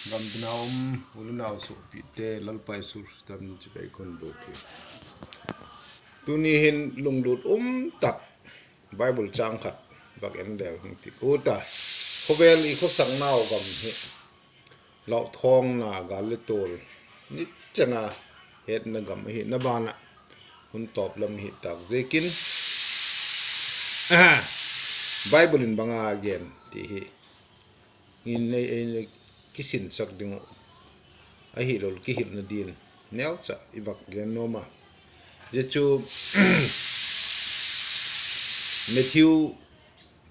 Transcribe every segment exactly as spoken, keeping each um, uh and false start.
Ngam tinaw um, ulu naw supi te Lalpa Yesu Kristan chibai kon boke. Tuni hin lunglut um tak Bible chang khat bak en de hung ti kuta. Khobel i khosak naw gam hi. Lok thong na gal le tol. Ni changa het na gam hi na bana. Hun top lam hi tak zekin. Bible in banga gen ti hi. Ngin ne, ne kisin sak dingo. Ahi lol kihil na din. Neo cha ibak gen noma. Jechu Matthew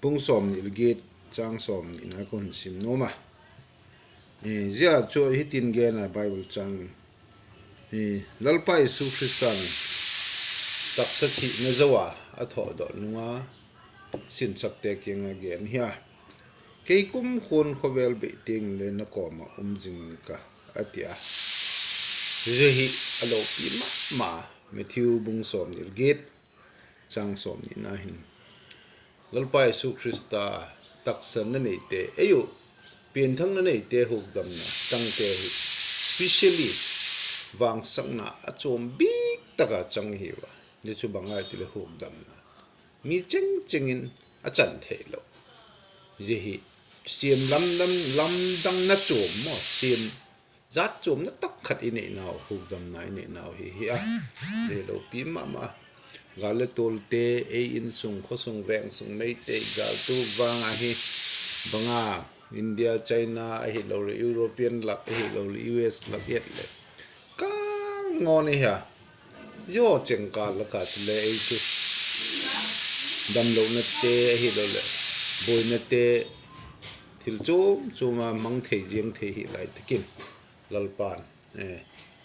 bung som ni ligit chang som ni na kun sim noma. Eh, zia cho hitin gen na Bible chang. Eh, Lalpa Yesu Kristan taksa chi na jawa atho do nunga sin sak te kianga gen hia. Kei kum khon khobel be ting le na koma um jing ka atia. Jehi alo pi ma ma Matthew bung som ni ligit chang som ni na hin. Lalpa Yesu Krista taksa na nei te eyo pinthang na nei te hukdam na tang te hu. Specially vang sang na achom bik taka chang hiwa. Yesu bang ai tile hukdam na. Mi cheng chengin achan thelo. Jehi siem lamdam lamdang na chom mo siem jat chom na tak khat ini naw hukdam na ini naw hi hi a. Jehi lo pi mama. Gale tol te ei insung khosung veng sung mei te gal tu vang ahi. Banga India, China ahi lo re European lak ahi lo re U S lak yet le. Kal ngoni ha. Yo cheng kal la ka tule ei tu. Dam lo na te ahi lo le. Boi na te. Thil chum chuma mang thei jeng thei hi lai takin. Lalpan. Eh,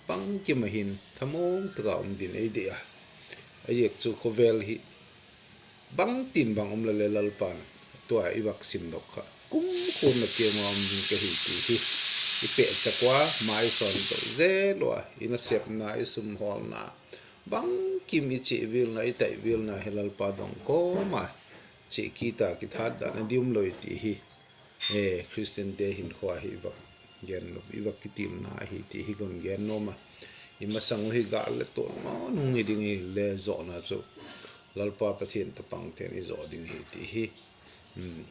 pang kima hin thamong taka um din ei de a. Ayek chu khobel hi. Bang tin bang um lale Lalpan. Tua iwak sim dok kha. Kum khun na ke ngom ke hi ti hi. Ipe chakwa mai son to zelwa ina sep na isum hol na. Bang kim ichi wil na itai wil na hi Lalpa dong koma. Chi kita kithat da na dium loi ti hi. Eh, Christian te hin khua hi iwak gen iwak kitil na hi ti hi kon gen noma. Imasang hi gale to no nung hi ding hi le zo na so. Lalpa patien tapang ten izo ding hi ti hi. Hmm.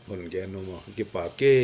Kon gen noma ki pa ke.